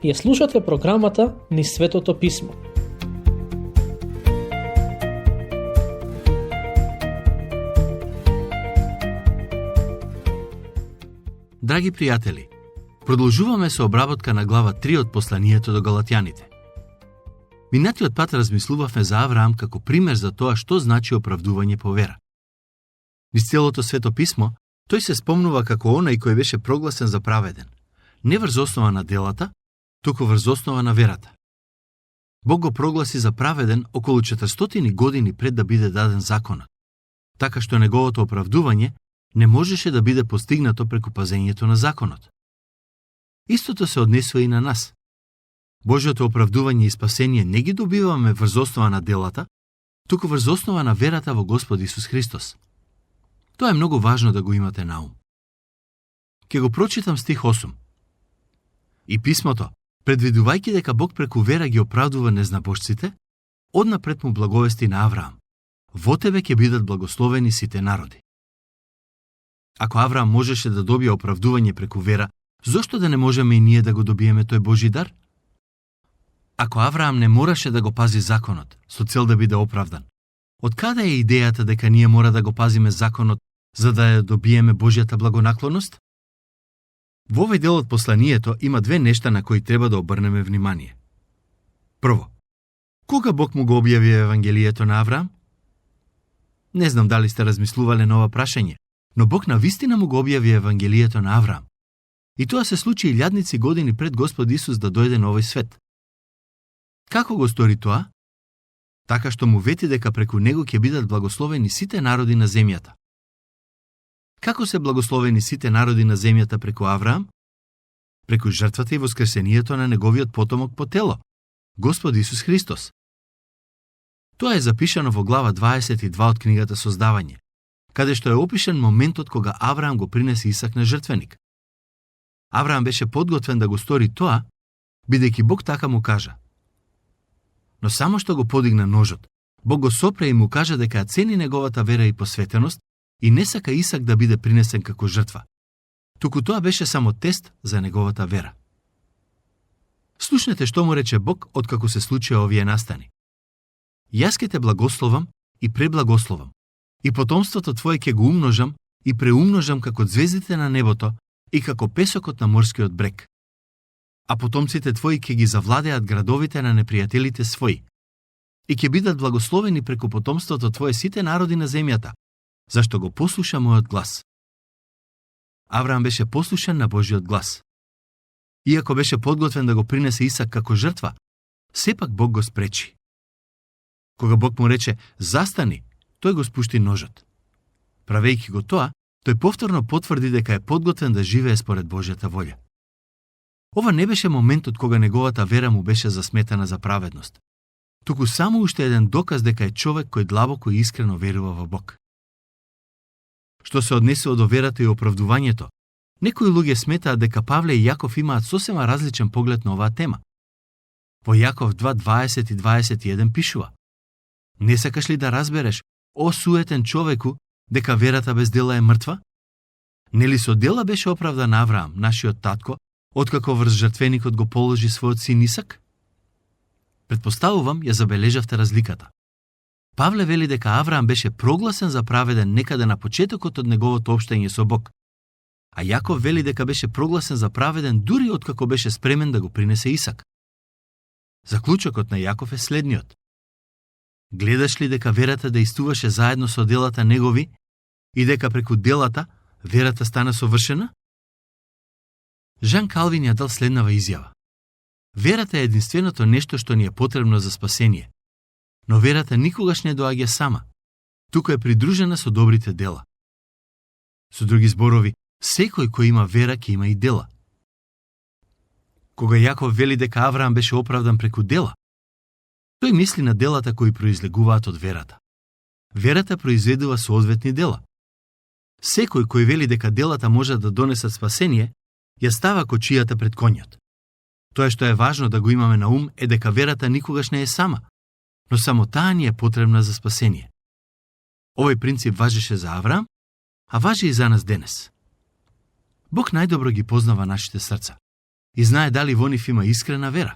Ја слушате програмата Низ Светото Писмо. Драги пријатели, продолжуваме со обработка на глава 3 од посланието до Галатјаните. Минатиот пат размислувавме за Авраам како пример за тоа што значи оправдување по вера. Низ целото Свето Писмо, тој се спомнува како онај кој беше прогласен за праведен, не врз основа на делата, туку врз основа на верата. Бог го прогласи за праведен околу 400 години пред да биде даден законот, така што неговото оправдување не можеше да биде постигнато преку пазењето на законот. Истото се однесува и на нас. Божјото оправдување и спасение не ги добиваме врз основа на делата, туку врз основа на верата во Господ Исус Христос. Тоа е многу важно да го имате на ум. Ке го прочитам стих 8. И писмото, предвидувајќи дека Бог преку вера ги оправдува незнабожците, однапред му благовести на Авраам: во тебе ќе бидат благословени сите народи. Ако Авраам можеше да добие оправдување преку вера, зошто да не можеме и ние да го добиеме тој Божи дар? Ако Авраам не мораше да го пази законот, со цел да биде оправдан, од каде е идејата дека ние мора да го пазиме законот за да ја добиеме Божјата благонаклоност? Во овој дел од посланието има две нешта на кои треба да обрнеме внимание. Прво, кога Бог му го објави Евангелието на Авраам? Не знам дали сте размислувале на ова прашање, но Бог навистина му го објави Евангелието на Авраам. И тоа се случи илјадници години пред Господ Исус да дојде на овој свет. Како го стори тоа? Така што му вети дека преку него ќе бидат благословени сите народи на земјата. Како се благословени сите народи на земјата преку Авраам? Преку жртвата и воскресението на неговиот потомок по тело, Господ Исус Христос. Тоа е запишано во глава 22 од книгата Создавање, каде што е опишен моментот кога Авраам го принесе Исак на жртвеник. Авраам беше подготвен да го стори тоа, бидејќи Бог така му кажа. Но само што го подигна ножот, Бог го сопре и му кажа дека цени неговата вера и посветеност и не сака Исак да биде принесен како жртва. Туку тоа беше само тест за неговата вера. Слушнете што му рече Бог откако се случија овие настани. Јас ке те благословам и преблагословам, и потомството твое ќе го умножам и преумножам како звездите на небото и како песокот на морскиот брег. А потомците твои ќе ги завладеат градовите на непријателите своји и ќе бидат благословени преку потомството твое сите народи на земјата, зашто го послуша мојот глас. Авраам беше послушен на Божиот глас. Иако беше подготвен да го принесе Исак како жртва, сепак Бог го спречи. Кога Бог му рече застани, тој го спушти ножот. Правејќи го тоа, тој повторно потврди дека е подготвен да живее според Божјата волја. Ова не беше моментот кога неговата вера му беше засметана за праведност, туку само уште еден доказ дека е човек кој длабоко и искрено верува во Бог. Што се однесува до верата и оправдувањето, некои луѓе сметаат дека Павле и Јаков имаат сосема различен поглед на оваа тема. Во Јаков 2:20 и 21 пишува: не сакаш ли да разбереш, о суетен човеку, дека верата без дела е мртва? Нели со дела беше оправдан Авраам, нашиот татко, откако врз жртвеникот го положи својот син Исак? Предпоставувам, ја забележавте разликата. Павле вели дека Авраам беше прогласен за праведен некаде на почетокот од неговото општење со Бог, а Јаков вели дека беше прогласен за праведен дури откако беше спремен да го принесе Исак. Заклучокот на Јаков е следниот: гледаш ли дека верата дејствуваше заедно со делата негови и дека преку делата верата стана совршена? Жан Калвин ја дал следнава изјава: верата е единственото нешто што ни е потребно за спасение, но верата никогаш не доаѓа сама, туку е придружена со добрите дела. Со други зборови, секој кој има вера ќе има и дела. Кога Јаков вели дека Авраам беше оправдан преку дела, тој мисли на делата кои произлегуваат од верата. Верата произведува соодветни дела. Секој кој вели дека делата можат да донесат спасение, ја става кочијата пред конјот. Тоа што е важно да го имаме на ум е дека верата никогаш не е сама, но само таа ни е потребна за спасение. Овој принцип важеше за Авраам, а важи и за нас денес. Бог најдобро ги познава нашите срца и знае дали во нив има искрена вера.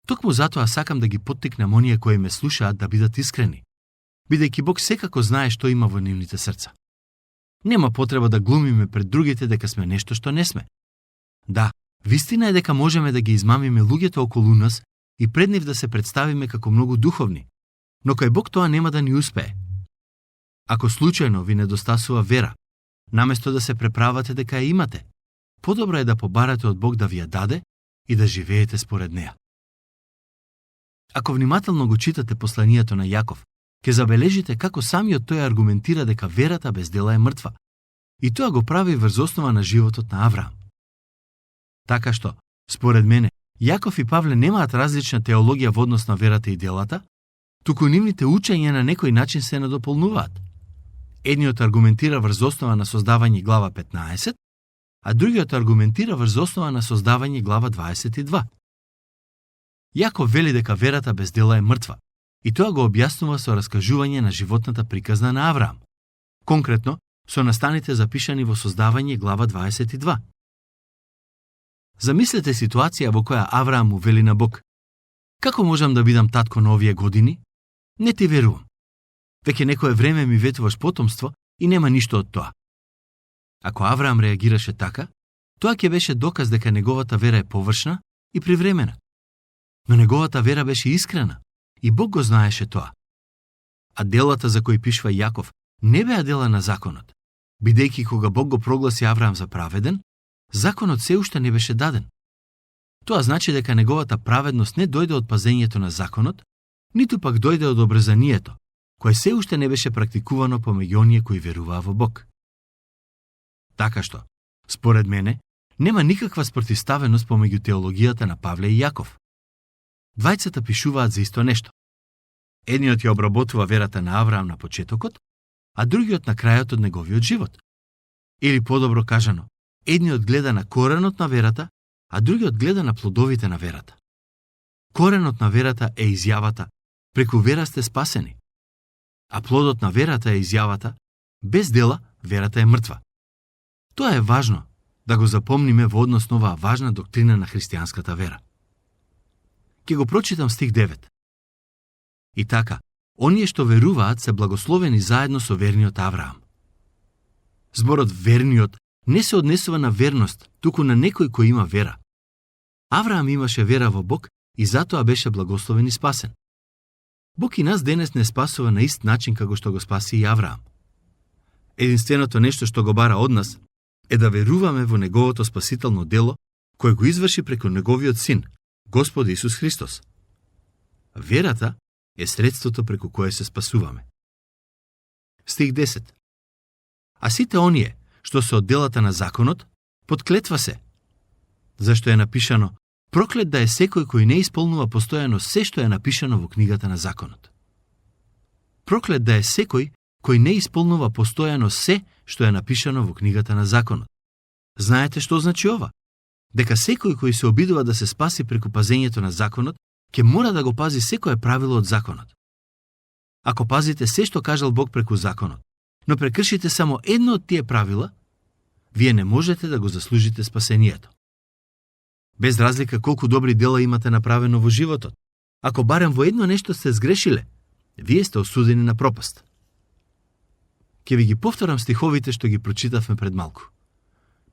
Токму затоа сакам да ги поттикнам оние кои ме слушаат да бидат искрени, бидејќи Бог секако знае што има во нивните срца. Нема потреба да глумиме пред другите дека сме нешто што не сме. Да, вистина е дека можеме да ги измамиме луѓето околу нас и пред нив да се представиме како многу духовни, но кај Бог тоа нема да ни успее. Ако случајно ви недостасува вера, наместо да се преправате дека ја имате, подобро е да побарате од Бог да ви ја даде и да живеете според неа. Ако внимателно го читате посланието на Јаков, ќе забележите како самиот тој аргументира дека верата без дела е мртва, и тоа го прави врз основа на животот на Авраам. Така што, според мене, Јаков и Павле немаат различна теологија во однос на верата и делата, туку нивните учења на некој начин се надополнуваат. Едниот аргументира врз основа на создавање глава 15, а другиот аргументира врз основа на создавање глава 22. Јаков вели дека верата без дела е мртва, и тоа го објаснува со раскажување на животната приказна на Авраам, конкретно со настаните запишани во создавање глава 22. Замислете ситуација во која Авраам му вели на Бог: како можам да бидам татко на овие години? Не ти верувам. Веќе некое време ми ветуваш потомство и нема ништо од тоа. Ако Авраам реагираше така, тоа ќе беше доказ дека неговата вера е површна и привремена. Но неговата вера беше искрена и Бог го знаеше тоа. А делата за кои пишува Јаков не беа дела на законот, бидејќи кога Бог го прогласи Авраам за праведен, законот се уште не беше даден. Тоа значи дека неговата праведност не дојде од пазењето на законот, ниту пак дојде од обрезанието, кое се уште не беше практикувано помеѓу оние кои веруваа во Бог. Така што, според мене, нема никаква спротивставеност помеѓу теологијата на Павле и Јаков. Двајцата пишуваат за исто нешто. Едниот ја обработува верата на Авраам на почетокот, а другиот на крајот од неговиот живот. Или подобро кажано, едниот гледа на коренот на верата, а другиот гледа на плодовите на верата. Коренот на верата е изјавата: преку вера сте спасени. А плодот на верата е изјавата: без дела верата е мртва. Тоа е важно да го запомниме во однос на оваа важна доктрина на христијанската вера. Ке го прочитам стих 9. И така, оние што веруваат се благословени заедно со верниот Авраам. Зборот верниот не се однесува на верност, туку на некој кој има вера. Авраам имаше вера во Бог и затоа беше благословен и спасен. Бог и нас денес не спасува на ист начин како што го спаси и Авраам. Единственото нешто што го бара од нас е да веруваме во неговото спасително дело, кој го изврши преку неговиот син, Господ Исус Христос. Верата е средството преку кое се спасуваме. Стих 10. А сите оние што се од делата на законот, подклетва се, зашто е напишано: проклет да е секој кој не исполнува постојано се што е напишано во книгата на законот. Проклет да е секој кој не исполнува постојано се што е напишано во книгата на законот. Знаете што значи ова? Дека секој кој се обидува да се спаси преку пазењето на законот, ќе мора да го пази секое правило од законот. Ако пазите се што кажал Бог преку законот, но прекршите само едно од тие правила, вие не можете да го заслужите спасението. Без разлика колку добри дела имате направено во животот, ако барем во едно нешто сте сгрешиле, вие сте осудени на пропаст. Ке ви ги повторам стиховите што ги прочитавме пред малку.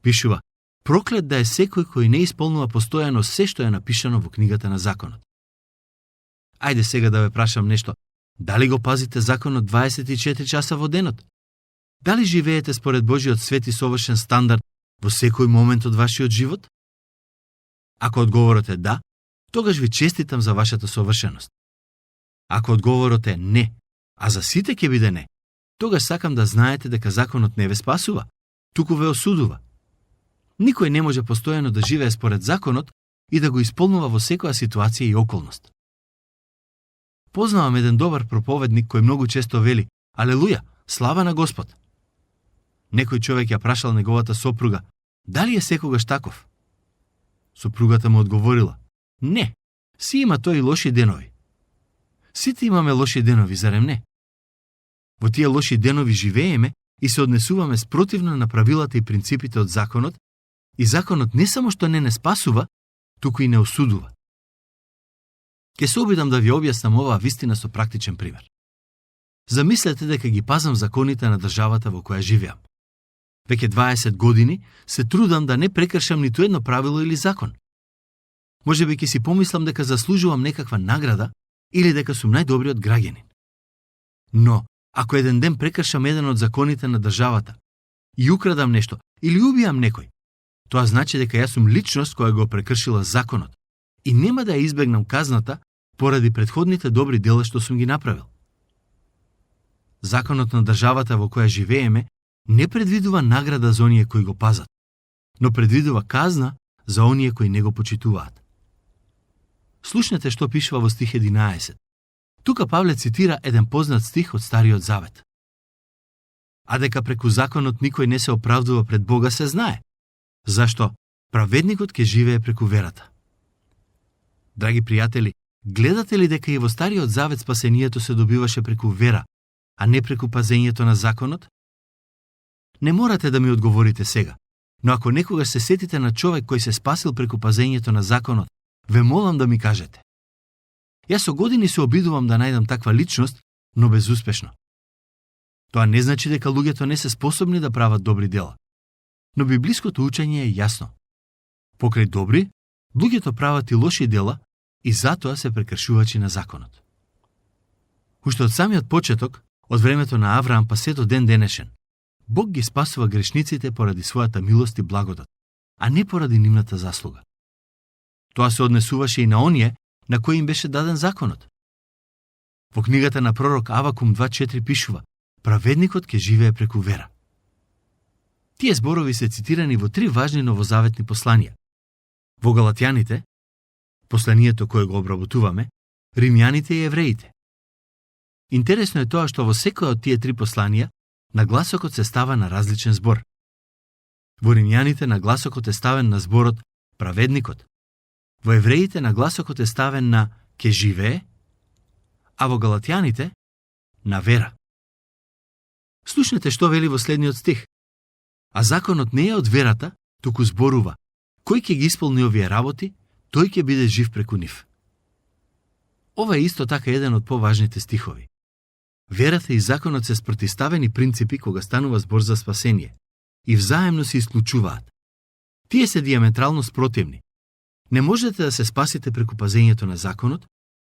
Пишува: проклет да е секој кој не исполнува постојано се што е напишано во книгата на законот. Ајде сега да ве прашам нешто. Дали го пазите законот 24 часа во денот? Дали живеете според Божиот свет и совршен стандард во секој момент од вашиот живот? Ако одговорот е да, тогаш ви честитам за вашата совршеност. Ако одговорот е не, а за сите ќе биде не, тогаш сакам да знаете дека законот не ве спасува, туку ве осудува. Никој не може постојано да живее според законот и да го исполнува во секоја ситуација и околност. Познавам еден добар проповедник кој многу често вели: алелуја, слава на Господ. Некој човек ја прашал неговата сопруга: дали е секогаш таков? Сопругата му одговорила: не, си има тој и лоши денови. Сите имаме лоши денови, зарем не? Во тие лоши денови живееме и се однесуваме спротивно на правилата и принципите од законот, И законот не само што не спасува, туку и не осудува. Ке се обидам да ви објаснам оваа вистина со практичен пример. Замислете дека ги пазам законите на државата во која живеам. Веќе 20 години се трудам да не прекршам ниту едно правило или закон. Можеби ќе си помислам дека заслужувам некаква награда или дека сум најдобриот граѓанин. Но, ако еден ден прекршам еден од законите на државата и украдам нешто или убијам некој, тоа значи дека јас сум личност која го прекршила законот и нема да ја избегнам казната поради претходните добри дела што сум ги направил. Законот на државата во која живееме не предвидува награда за оние кои го пазат, но предвидува казна за оние кои не го почитуваат. Слушнете што пишува во стих 11. Тука Павле цитира еден познат стих од Стариот Завет. А дека преку законот никој не се оправдува пред Бога се знае. Зашто? Праведникот ќе живее преку верата. Драги пријатели, гледате ли дека и во Стариот Завет спасението се добиваше преку вера, а не преку пазењето на законот? Не морате да ми одговорите сега, но ако некогаш се сетите на човек кој се спасил преку пазењето на законот, ве молам да ми кажете. Јас со години се обидувам да најдам таква личност, но безуспешно. Тоа не значи дека луѓето не се способни да прават добри дела. Но библиското учење е јасно. Покрај добри, луѓето прават и лоши дела и затоа се прекршувачи на законот. Уште од самиот почеток, од времето на Авраам па се до ден денешен, Бог ги спасува грешниците поради својата милост и благодат, а не поради нивната заслуга. Тоа се однесуваше и на оние на кои им беше даден законот. Во книгата на пророк Авакум 2.4 пишува: праведникот ќе живее преку вера. Тие зборови се цитирани во 3 важни новозаветни посланија. Во Галатјаните, посланието кое го обработуваме, Римјаните и Евреите. Интересно е тоа што во секоја од тие 3 посланија нагласокот се става на различен збор. Во Римјаните нагласокот е ставен на зборот праведникот, во Евреите нагласокот е ставен на ке живее, а во Галатјаните на вера. Слушнете што вели во следниот стих. А законот не е од верата, туку зборува: кој ќе ги исполни овие работи, тој ќе биде жив преку нив. Ова е исто така еден од поважните стихови. Верата и законот се спротиставени принципи кога станува збор за спасение и взаемно се исклучуваат. Тие се диаметрално спротивни. Не можете да се спасите преку пазењето на законот,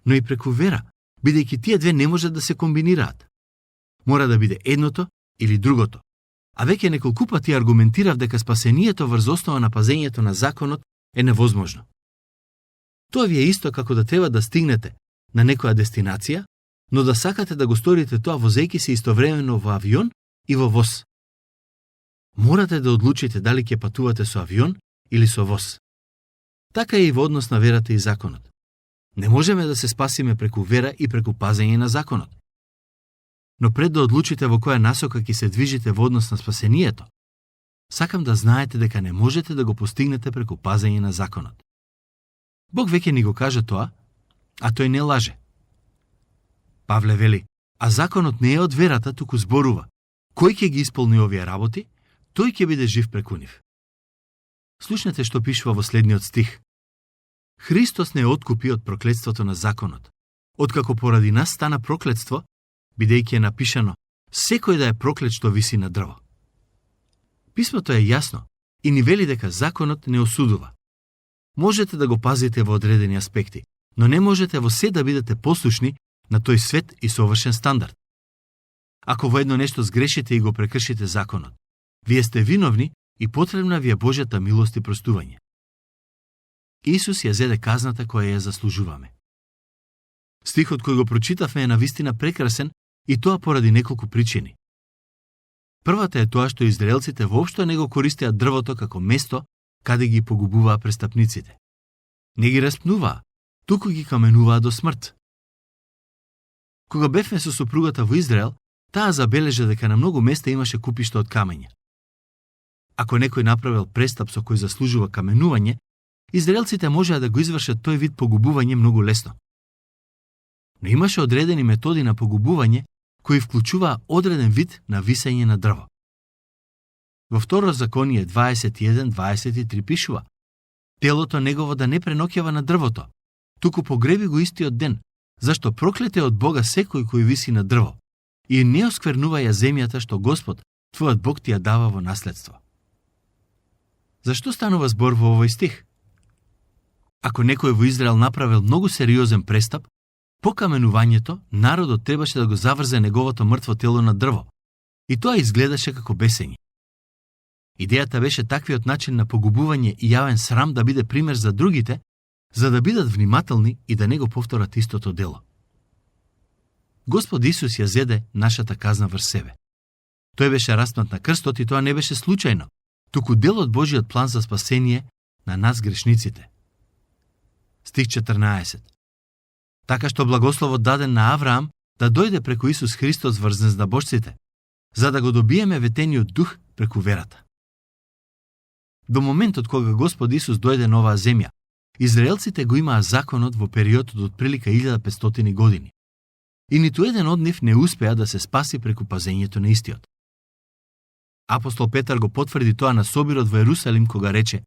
но и преку вера, бидејќи тие две не можат да се комбинираат. Мора да биде едното или другото. А веќе неколку пати аргументирав дека спасението врз основа на пазењето на законот е невозможно. Тоа ви е исто како да треба да стигнете на некоја дестинација, но да сакате да го сторите тоа возејќи се истовремено во авион и во воз. Морате да одлучите дали ќе патувате со авион или со воз. Така е и во однос на верата и законот. Не можеме да се спасиме преку вера и преку пазење на законот. Но пред да одлучите во која насока ќе се движите во однос на спасението, сакам да знаете дека не можете да го постигнете преку пазење на законот. Бог веќе ни го кажа тоа, а тој не лаже. Павле вели: а законот не е од верата, туку зборува: кој ќе ги исполни овие работи, тој ќе биде жив преку нив. Слушнете што пишува во следниот стих. Христос не откупи од проклетството на законот, откако поради нас стана проклетство, бидејќи е напишано: секој да е проклет што виси на дрво. Писмото е јасно и ни вели дека законот не осудува. Можете да го пазите во одредени аспекти, но не можете во се да бидете послушни на тој свет и совршен стандард. Ако во едно нешто сгрешите и го прекршите законот, вие сте виновни и потребна ви е Божјата милост и простување. Исус ја зеде казната која ја заслужуваме. Стихот кој го прочитавме е навистина прекрасен и тоа поради неколку причини. Првата е тоа што израелците воопшто не го користеа дрвото како место каде ги погубуваа престапниците. Не ги распнуваа, туку ги каменуваа до смрт. Кога бевме со сопругата во Израел, таа забележа дека на многу места имаше купишта од камења. Ако некој направил престап со кој заслужува каменување, израелците можеа да го извршат тој вид погубување многу лесно. Но имаше одредени методи на погубување кои вклучуваа одреден вид на висење на дрво. Во Второ Законие 21:23 пишува: телото негово да не преноќава на дрвото, туку погреби го истиот ден, зашто проклете од Бога секој кој виси на дрво, и не осквернува ја земјата што Господ, твојот Бог, ти ја дава во наследство. Зашто станува збор во овој стих? Ако некој во Израел направил многу сериозен престап, по каменувањето народот требаше да го заврзе неговото мртво тело на дрво, и тоа изгледаше како бесење. Идејата беше таквиот начин на погубување и јавен срам да биде пример за другите, за да бидат внимателни и да не го повторат истото дело. Господ Исус ја зеде нашата казна врз себе. Тој беше распнат на крстот и тоа не беше случајно, туку дел од Божиот план за спасение на нас грешниците. Стих 14. Така што благословот даден на Авраам да дојде преку Исус Христос врз незнабожците, за да го добиеме ветениот дух преку верата. До моментот кога Господ Исус дојде на оваа земја, израелците го имаа законот во периодот од прилика 1500 години. И ниту еден од нив не успеа да се спаси преку пазењето на истиот. Апостол Петар го потврди тоа на собирот во Ерусалим кога рече: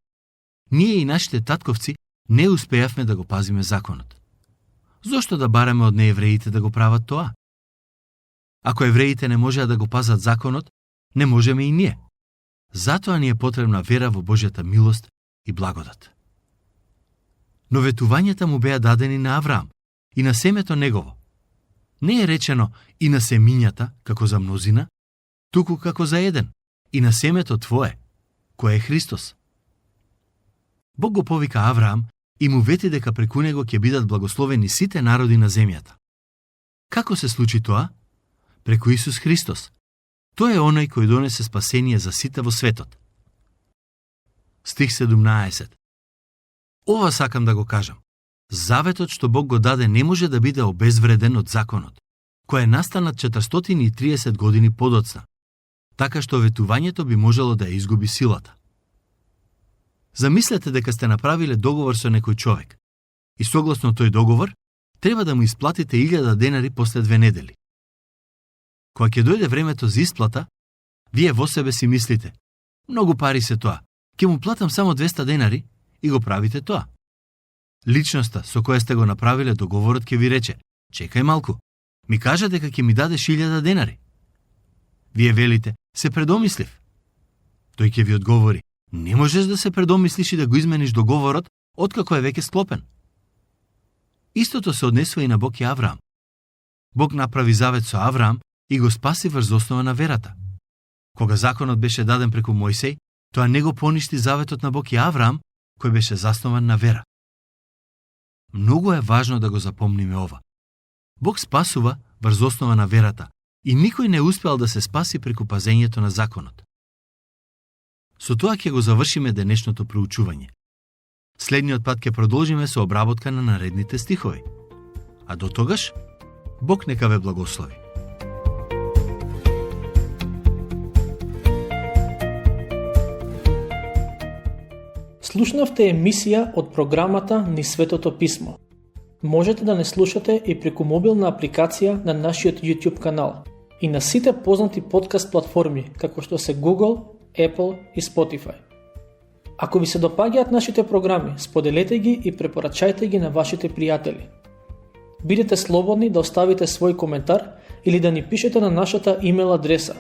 ние и нашите татковци не успеавме да го пазиме законот. Зошто да бараме од неевреите да го прават тоа? Ако евреите не можеа да го пазат законот, не можеме и ние. Затоа ни е потребна вера во Божјата милост и благодат. Но ветувањата му беа дадени на Авраам и на семето негово. Не е речено и на семињата, како за мнозина, туку како за еден, и на семето твое, кој е Христос. Бог го повика Авраам и му вети дека преку него ќе бидат благословени сите народи на земјата. Како се случи тоа? Преку Исус Христос. Тој е оној кој донесе спасение за сите во светот. Стих 17. Ова сакам да го кажам. Заветот што Бог го даде не може да биде обезвреден од законот, кој е настанат 430 години подоцна, така што ветувањето би можело да ја изгуби силата. Замислете дека сте направиле договор со некој човек и согласно тој договор треба да му исплатите 1000 денари после 2 недели. Кога ќе дојде времето за исплата, вие во себе си мислите: многу пари се тоа, ќе му платам само 200 денари, и го правите тоа. Личноста со која сте го направиле договорот ќе ви рече: чекај малку, ми кажа дека ќе ми дадеш 1000 денари. Вие велите: се предомислив. Тој ќе ви одговори: не можеш да се предомислиш и да го измениш договорот откако е веќе склопен. Истото се однесува и на Бог и Авраам. Бог направи завет со Авраам и го спаси врз основа на верата. Кога законот беше даден преку Мојсей, тоа не го поништи заветот на Бог и Авраам, кој беше заснован на вера. Многу е важно да го запомниме ова. Бог спасува врз основа на верата и никој не успеал да се спаси преку пазењето на законот. Со тоа ќе го завршиме денешното проучување. Следниот пат ќе продолжиме со обработка на наредните стихови. А до тогаш, Бог нека ве благослови. Слушнавте емисија од програмата Низ Светото Писмо. Можете да не слушате и преку мобилна апликација на нашиот YouTube канал и на сите познати подкаст платформи, како што се Google, Apple и Spotify. Ако ви се допаѓаат нашите програми, споделете ги и препорачајте ги на вашите пријатели. Бидете слободни да оставите свој коментар или да ни пишете на нашата имейл адреса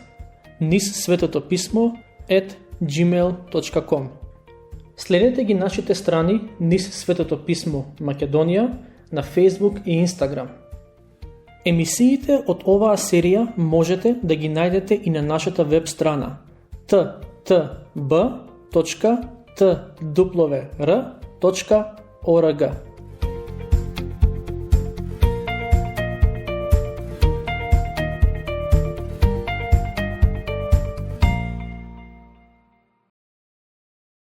nizsvetotopисmo@gmail.com. Следете ги нашите страни Низ Светото Писмо Македонија на Facebook и Instagram. Емисиите од оваа серија можете да ги најдете и на нашата веб страна ttb.twr.org.